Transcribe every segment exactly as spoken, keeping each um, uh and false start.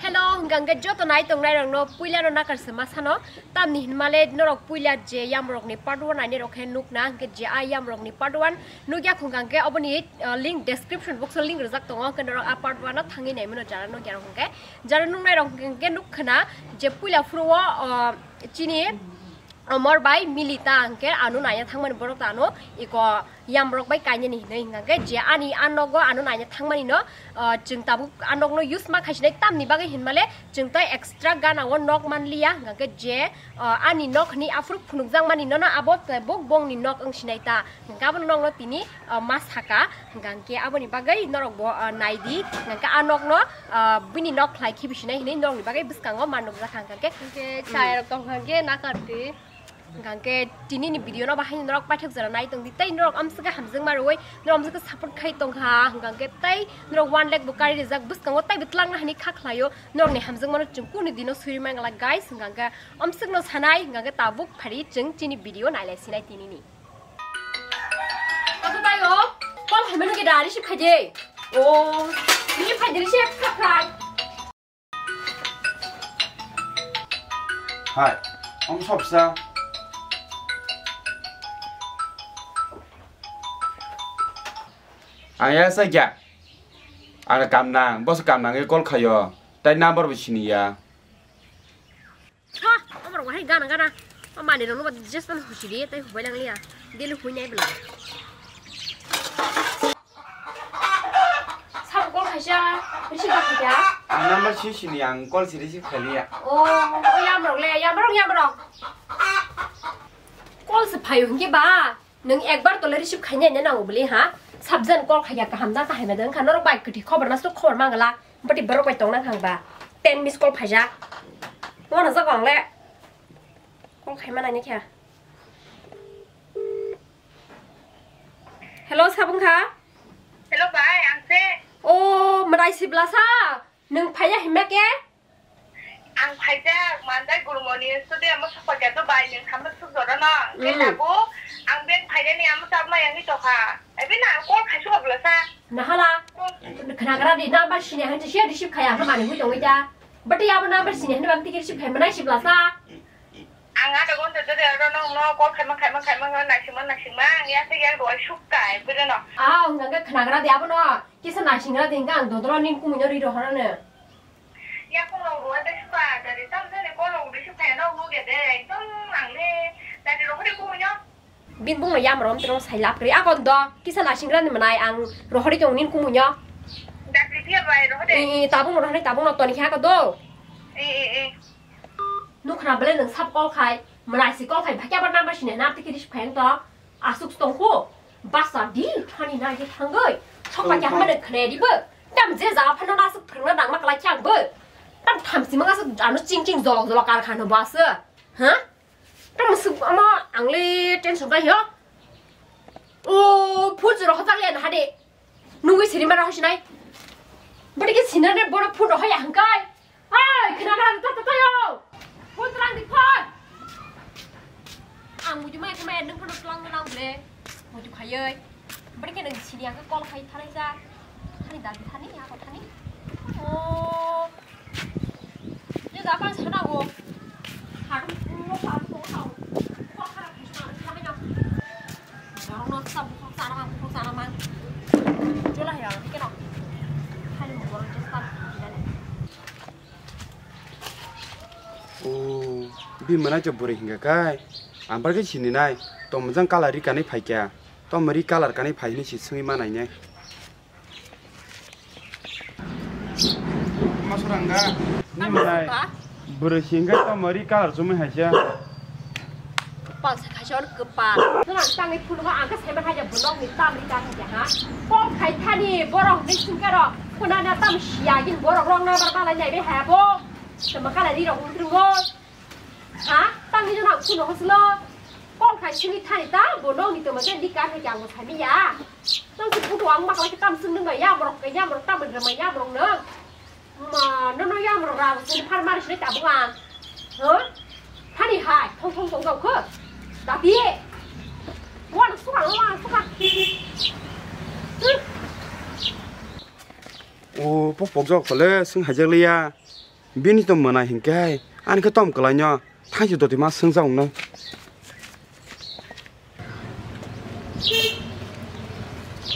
Hello, hwnkha hwnkhe joto nai tongnai rokno puila no nakar se ma sano. Tamni hinmale norok puila je yamrok ni part one nainai rok khe nukna, hwnkhe je a yamrok ni part one nukya hwnkha hwnkhe oboni, uh, link description box o link rijak tongo, hwnkhe norok a part one no thangwi naimano jara nukya rok hwnkhe. Jara nuknai rok hwnkhe nukkhna je puila phuru o, uh, chini Omor bai Milita hwnkhe ano naina thangmani borok ta ano iko yamrok bai kainani hinwi hwnkha hwnkhe je ani a nogo ano naina thangmani no, ah, chwng tabuk a nokno use ma khaisinai tamni bagwi hinmale chwng tei extra gana o nok manliya hwnkha hwnkhe je, ah, ani nok hwnwi aphuru phunukjakmani nono abo tabuk bongni nok wngsinai ta hwnkhe abono nokno tini, ah, ma saka hwnkha hwnkhe aboni bagwi norok bo, ah, naidi hwnkha hwnkhe a nokno, ah, bini nok khlai khibisinai hinwi nokni bagwi bwskango ma nukjakha hwnkha hwnkhe. Hwnkhe chayarok tongkha hwnkhe nakardi. Hwnkha hwnkhe tini ni video no bahai norok paithak jora nai tong di tei norok amswk khe hamjakma rwui norok amswk khe support khai tongkha hwnkha hwnkhe tei norok one lakh bo kari rijak bwskango tei bo twlangna hani kha khlaio norok ni hamjakma no chwng kunu dino suri mangala guys hwnkha hwnkhe amswk no sanai hwnkha hwnkhe tabuk phari chwng chini video nailai sinai tini ni. Kata tayo call hai manu ke da receive khai de. Oh, receive khai de receive khai. Hai, om sopsa. Ang ya sa ya. Ang kam nang, boss kam nang call khayo. Tai number bo sini ya. Ha, amar wahai gana gana. Amani rong ba just an husi de, tai hubai lang liya. Delu hui nai bela. Sabo call khaisa, receive khaisa. Ang number si sini ang call si receive khaliya. Oh, oh, yamrok le, yamrok, yamrok. Call se phayo hingke ba, nung ekbar tole receive khainai na nango bole ha? Sabjan call khaiya kaham da kahai ma dang kha, norok bai kwthwi khobor nasu khobor mangala, bati borok bai tongna khang ba, ten miss call phaijak. Wana jak ang le. Call khaima nai kha. Hello, sabung kha? Hello, bai, ang se. O, mwnai sibla sa? Nwng phaiya himma khe? Ang phaijak, mandai gurumoni studio mo sokpakya to bai, nwng hamma suk jora no. Khe Mm. Labu, ang beng phaijani amo sabma yang hito kha. Ebi na ang call khaisuk abla sa. Nahala, khnagra di number sini han siya receive khaya hamma ni hui tongwi ta. Bati abo number sini han bam tiki receive khaya mwnai sibla sa. Ang ada gonta dede aro no no call khaima khaima khaima no naisingma naisingma ang ya se ya roi sukka e bide no. Ah, ang ga khnagra de abo no. Kisa naisingra de ang dodro nin kumui no ri rohoro no. Ya kung rong roi de sukka dari tam jani call rong de sukka no no ge de ekdom ang le dari rohori kumui no. Bin bung no yam rom tro sai lap kri akon do kisa naisingra ni manai ang rohori tong nin kumui no. Dari dia bai rohori. I tabung rohori tabung no toni kha ko do. I i i. Nukhna bele nung sab call khai, mwnai si call khai, bhakya bar number sini na tiki receive khai to. Asuk stong ko. Basa di thani na ye thangoi. Sok pa kya hama de khne di bo. Tam je ja phano na suk phang na dang ma kala kya bo. Tam tham si ma suk ano ching ching jolok jolok kar khan bo asa. Ha? Tam suk ama angle tension kai yo. O phul juro hotak le na hade. Nungui sini mara hosinai. Bodi ke sinane bono phul rohaya hangkai. Hai, khna khna ta ta ta yo. Phone tlang di phone. Ang muju mai khma nung phone tlang na nang ble. Muju khayoi. Bari ke nang sini ang call khai tharai ja. Thani dagi thani ya ko thani. Oh. Ni da pan sana go. Harum ko harum ko harum. Ko khara khai sana khai na. Borok no sa bukhuk sana mang bukhuk sana mang. Jola ya ni keno. Khali mo borok just tak. O, bini mwnai to bwrwi hingka kai. Ang barkhe sininai. Tongmwjang colour ri kanwi phaikha. Tongmwri colour kanwi phai hwnwi si swngwi manainai. Masuranga. Bini mwnai. Bwrwi si hingka tongmwri colour chumui haisa. Kwpal se khaisa hwn kwpal. Nwng ang tangwi phunukgo ang khe saiman hai ja bwnokni tamni ta hai ja ha. Kok khai thani borok hinwi singkhe rok. Khuna na tam siya gin borok rok na bar balai nai bai hai bo. Tama kala ri rok wng thwng bo. Ha? Tamni jona ang phunukgo silo. Kok khai singwi thani ta bwnokni tama je ni kan hai ja ang bo saimi ya. Tang se phuto ang ma kala tam sung nung bai ya borok ya borok tam rwmai ya borok no. Ma, nono yamrok rabo sini phar mari sini tabuk ang. Huh? Hani hai, thong thong tong tong kho. Tapi. Wan suka, wan suka. Hmm. O, pok pok jok khole, sing hajak liya. Bini to mwnai hinkhe hai, ani khe tom kwlaino, thangsi doti ma swngjak wngnai.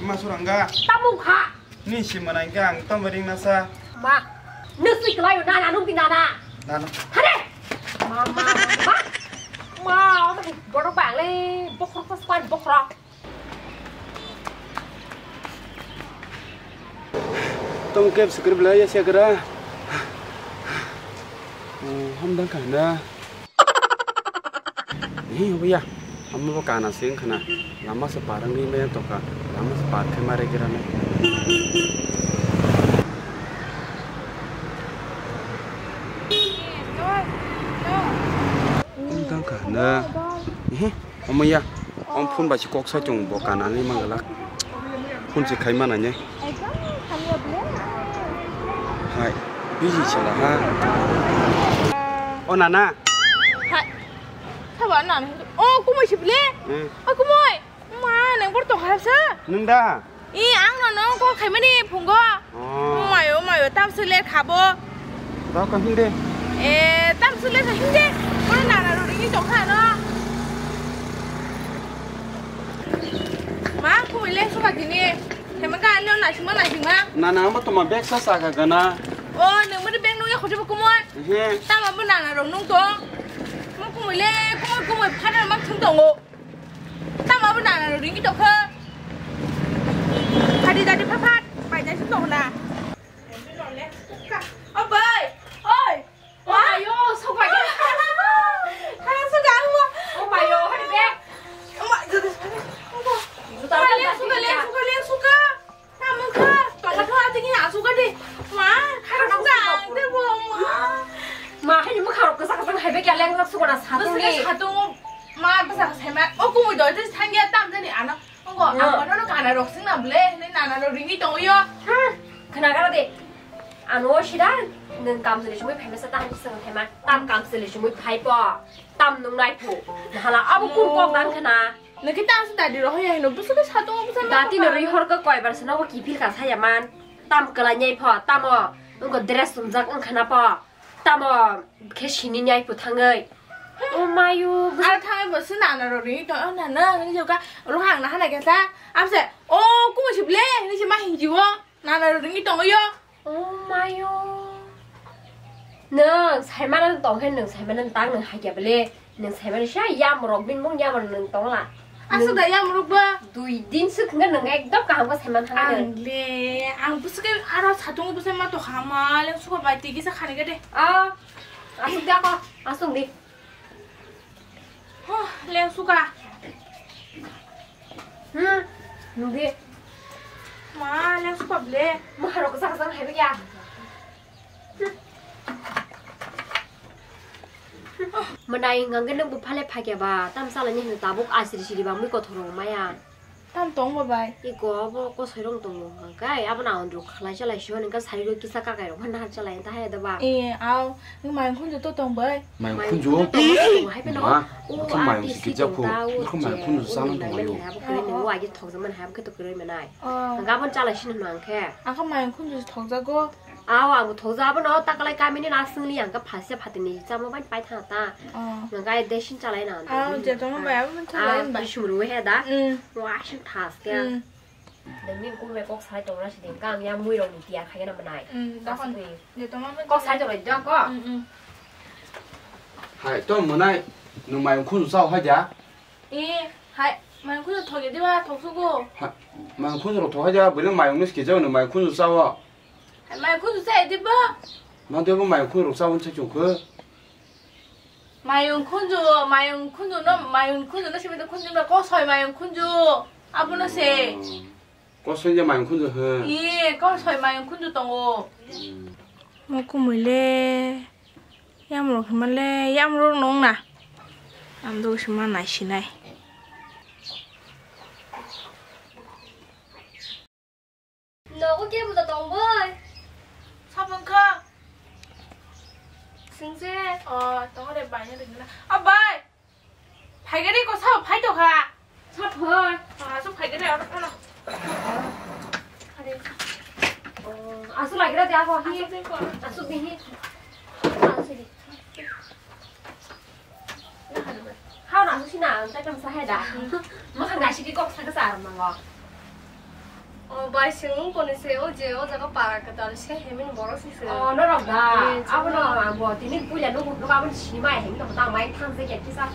Ma Suranga. Tamo kha. Ni si mwnai hinkhe ang tom ring nasa. Ma, nung si kwlaio na, na nung di na na. Na na. Hare! Ma, ma, ma. Ma, borok bang le, bokhorok sa span bokhorok. Tong kep script la ya sekra. Oh, hamdan ka na. Ni hoya. Amma ba kana sing khana. Lama se parang ni me to ka. Lama se par khe mare gira na. Hamdan ka na. Eh. Omo ya, om phone bai se kok sai tongo bo kanani mangalak. Phone se khai mana ne. Hai, busy se la ha. O nana. Hai. Sabo nana. O kumui se bile. Hmm. O kumui. Ma, nang bor tong ha sa. Nung da. I, ang no no call khaimani phungo. Oh. Mayo, mayo, tam sile khabo. Dao ka hinde. E, tam sile kha hinde. Kono nana ro ringi tong kha no. Ma, kumui le suka dini. Hema ka no na sima na sima. Nana, amo toma bag sa sa ka gana. O, nang mari bag nung ya khote kumui. He. Tam amo nana ro nung tong. Ma kumui le, kumui, kumui phana ma thung tongo. Tamo bo nana ro ringi tokha. Hadi dadi pha phat, bai jai sung tokna. O bai, oi. O mayo, sok bai. Khana sung ga mo. O mayo, hadi be. O ma, juta. Juta le suka, le suka, le suka. Tamo kha, tongma thwa tini asuk ade. Ma, khana sung ga, de bo ma. Ma, hai mo kharo kasa kasa hai be kya leng sak sukona satung ni. Satung. Ma bwsa sai ma, o kumui doi tei thangya tam jani ano. Ongo, ang mano no kana rok sing na ble, ne nana no ringi tong yo. Khna gara de. Ano sida, nung kam sele sumui phai masa tam sing phai ma, tam kam sele sumui phai po. Tam nung nai phu. Hala abo kur kok dan khna. Nung ki tam sing dadi roh ya hino, bwsa ke satung bwsa ma. Dati no rihor ko koi bar sino ko kipil ka saya man. Tam kala nyai pho, tamo. Ongo dress sumjak ang khna po. Tamo khe sini nyai phu thangwi. O mayu. Ar thangwi bo se nana ro ri to, o nana, ni joka, ro hang na hana kesa. Amse, o kumui sible, ni se ma hinji o. Nana ro ri tongo yo. O mayu. Nung saimana tong khe nung saimana tang nung hai kya bele. Nung saimana sa yam rok bin mung yam rok nung tong la. Asuk da yam rok ba. Dui din suk nge nung ekdom kaham ko saiman thang nung. Ang le, ang bwswk aro satung bwsai ma to hama, le suka bai tigi sa khani gede. Ah, asuk da ko, asuk di. Huh, le suka. Hmm, nung di. Ma, le suka ble. Ma rok sa sa hai ya. Mwnai hwnkha khe nwng bo phale phai khe ba, tam chalani hwnwi tabuk asiri siri bangwi kothor rok maya. Tam tong bo bai. Iko abo kosoi rok tongo hwnkha khe, abo na ondro khlai chalai sio hwnwi khe sari rok kisa kakai rok phano chalai ta hai da ba. E, au, nwng mayung khunju to tong bai. Mayung khunju? Mayung khunju to tongo, hai phano. Ma, o khe mayung artist si kijak kho. Tongo, o khe mayung khunju je, chana o tong bai. Abo kwrwi nwngo, agi thokjak mani hai, abo khe to kwrwi mwnai. Oh. Hwnkha abo chalai sino hwnkha khe. Ang khe mayung khunju thokjago. Aw, ang thokja abono takalai kamini na singli ang ka phasia phatini chama bai pai tha ta. Oh. Nang kai desin chalai na. Aw, je tongma bai abo chalai ba. Sumru he da. Mm. Wa sing thas kya. Mm. Demi kum me kok sai tongra siding kang ya mui rong ni tiya khaina manai. Mm, dakon. Asli. Je tongma bai kok sai tongra jang ko. Mm, mm. Hai, to manai nung mayung khun sao hai ja. E, hai, mayung khun thok ya diwa thok sugo. Ha, mayung khun thok hai ja, bini mayung nis ke jao nung mayung khun sao. Mayung khunju chai di bo? Ma de bo mayung khunju rok chabon se chukho. Mayung khunju, mayung khunju no, mayung khunju no simi khunju no kosoi mayung khunju. Abono se. Hmm. Kosoi je mayung khunju he. Iye, kosoi mayung khunju tongo. Hmm. Mo kumui le. Yamrok hima le, yamrok nong na. Amdo sima nai sinai. Nogo ke buda tong bai. Sabon kha. Singse. O, tong re bai ne ringna. A bai. Phai gari ko sabo phai to kha. Sabo phai. A, so phai gari aro phano. Are. O, asu lagi ra dia ko hi. Asu de ko. Asu de hi. Tei tong sa hai da. Mokang gaisi ki kok sa kasa ar mango. O bai, sing koni se o je o jaga para kwtal se hemin borok si se. O norok da. Eh, abo no chwng. Ang bo tini puila nugo nugo abo ni sini mai hemin no ta mai thang se ke kisa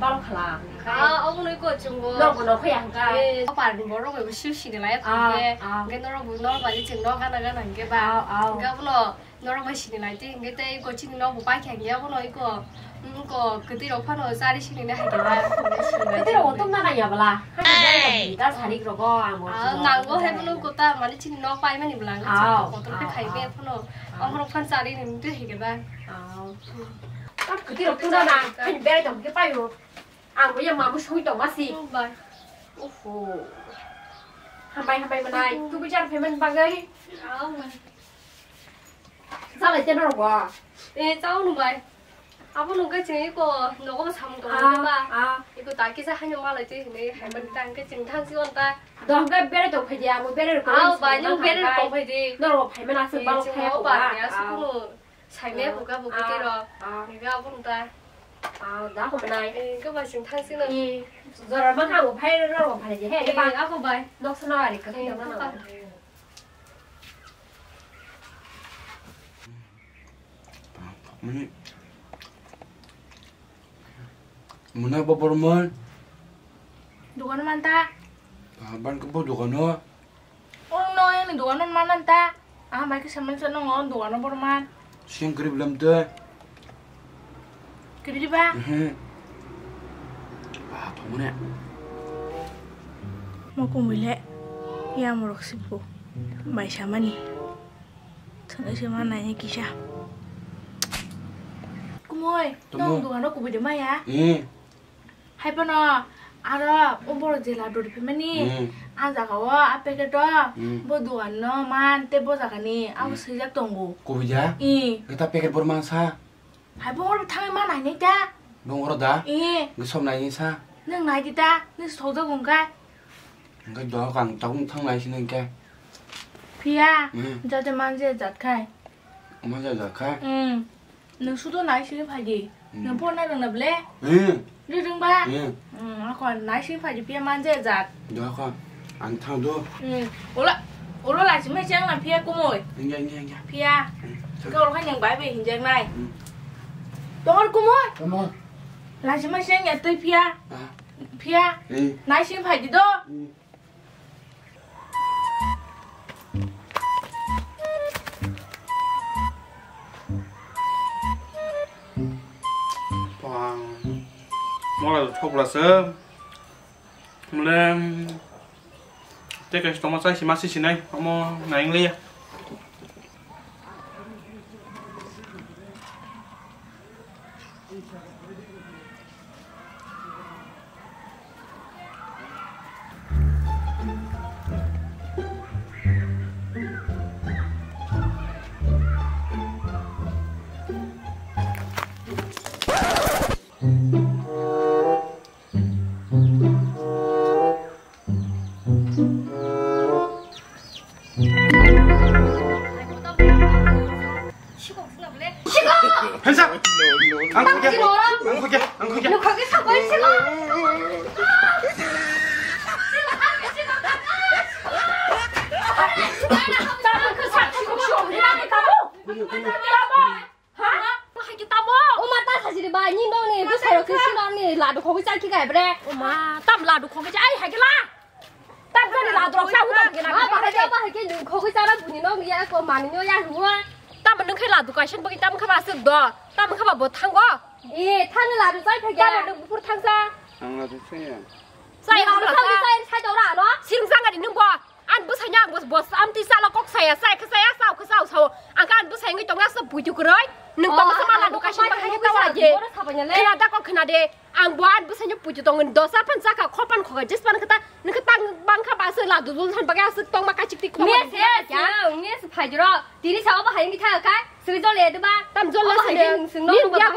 balo khala. Ah, abo no ko chungo. Norok no khoya hangka. Eh, para ni borok bai si si de lai. Ah, ke. Ah. Ke norok norok bai chwng no gana gana ke ba. Ah, ah. Ke abo no. Norok bai sini lai tei hingke tei iko chini nok bo paikha hingke abono iko, mm, iko kwtwi rok phano chari sini na hai khe ba. Kwtwi rok bo tongna nang ya bwla. Hai, ta sarik rogo ang bo. Ah, nango hai bono kota mani chini nok pai mani bwla ang. Aw, kotor khe aw, khai aw. Be phano. Aw. Amorok phan chari ni mtwi hai khe ba. Aw. Ta kwtwi rok tongna nang. Hai berai tong khe paio. Ang bo ya mamu sui tong masi. Oh, bai. Oho. Hambai hambai manai. Oho. Tuku jar payment bagai. Aw, bai. Salai teno rok ba? Eh, chao no bai. Abo no kai chini ko nogo samung tong ba. Ah, ah. Iko ta kisa haino malai twi hinwi haiman tang kai ching thang si on ta. Dohon kai bere tong phai di, amo bere rok. Aw, bai, nung bere rok tong phai di. Norok phai mana se balo phai ko ba. Aw. Saimaya buka buka tiro. Aw. Ega abo ta. Aw, da ko manai. Eh, ko ba ching thang si no. Eh, jora ma ha bo phai norok phai di he. Eh, ba. Abo bai. Nok sano ari ka. Eh, ba. Mane, mane bo borman. Dukan manta. Ah, ban ke bo dukan o. Ong no, yang dukan on manan ta. Ah, mai ke saman sa nong on dukan o borman. Sing kerip lam te. Kiri ba? Mhm. Ah, thongmane. Mo kumui le. Ya morok sibu. Mai samani. Thangwi se ma nai kisa. Kumui, tamo. Nong dukan o kubui de maya? Eh. Hai phano, aro o borok je ladu rw phaimani, hmm, a jaga o, a packet o, hmm, bo dugan no man, tei bo jaga ni, abo, hmm, swijak tongo. Kubui ja? Ih. Khe ta packet bor man sa? Hai bo oro thangwi ma nai nai ta? Bo oro da? Ih. Khe som nai sa? Nwng nai di ta, nwng sojak wng kha. Hwnkhe dohok ang tabuk thang nai sini hwnkhe. Phiya, hmm, jate manje jat khai. Manje jat khai? Hmm. Nwng sudo nai sini phai di. Hmm. Nwng porna rwngna ble? Hmm. Ri rwngba? Hmm. Hmm, ako nai sini phai di phiya manje jat. Dohok ang thang do. Hmm. Ola, ola lachi mai chang na phiya kumui. Hingya, hingya, hingya. Phiya. Hmm. Kau khai nwng bai bai hinjak nai. Hmm. Tohor kumui? Kumui. Lachi mai chang ya tei phiya. Ah. Phiya. Hmm. Nai sini phai di do. Hmm. Pang. Mola thokla se. Mle. Tei kaisa tongma chai sima si sinai. Omo naing le. Hansa! Ang khukya! Ang khukya! Ang khukya! Ha? Hai ki tamo? O ma ta sajiri ba, ni nong ni, bwsai rok khe si nong ni, ladu khogwi char khi kai bre. O ma, tam ladu khogwi char, ai hai ki la. Tam jani ladu rok sa hu tam ki na. Ma ba hai ki, ba hai ki, khogwi char buni nong ya ko mani nyo ya hu. Tam nung khai ladu kaisa bagwi tam kha ba aswk do. Tam kha ba bo thango. E, thang ladu chai phai ya. Tam nung bufur thang sa. Ang ladu chai ya. Chai ladu chai, chai dora no. Sing jang ani nung bo. Ang bwsaino ang bw-, bw-, amtwi salo kok saya, saya khe saya, sao khe sao sao. Ang khe ang bwsai wngwi tongo, aswk buitu kwrwi. Nwng tongma se ma ladu kaisa ma hai khe tawa je. Khna da kok khna de. Ang bo ang bwsaino buitu tongo, dosa phan chakha, khopan khoga, jispan khata, nwng khe tang bang kha ba aswk ladu dul than bagwi aswk tongma kachik tik khna. Mes, yes, yes, phai jiro. Tini sao ba hai wngwi thang kha, swi jol edu ba. Tam jol la sini. Nwng sing no ba.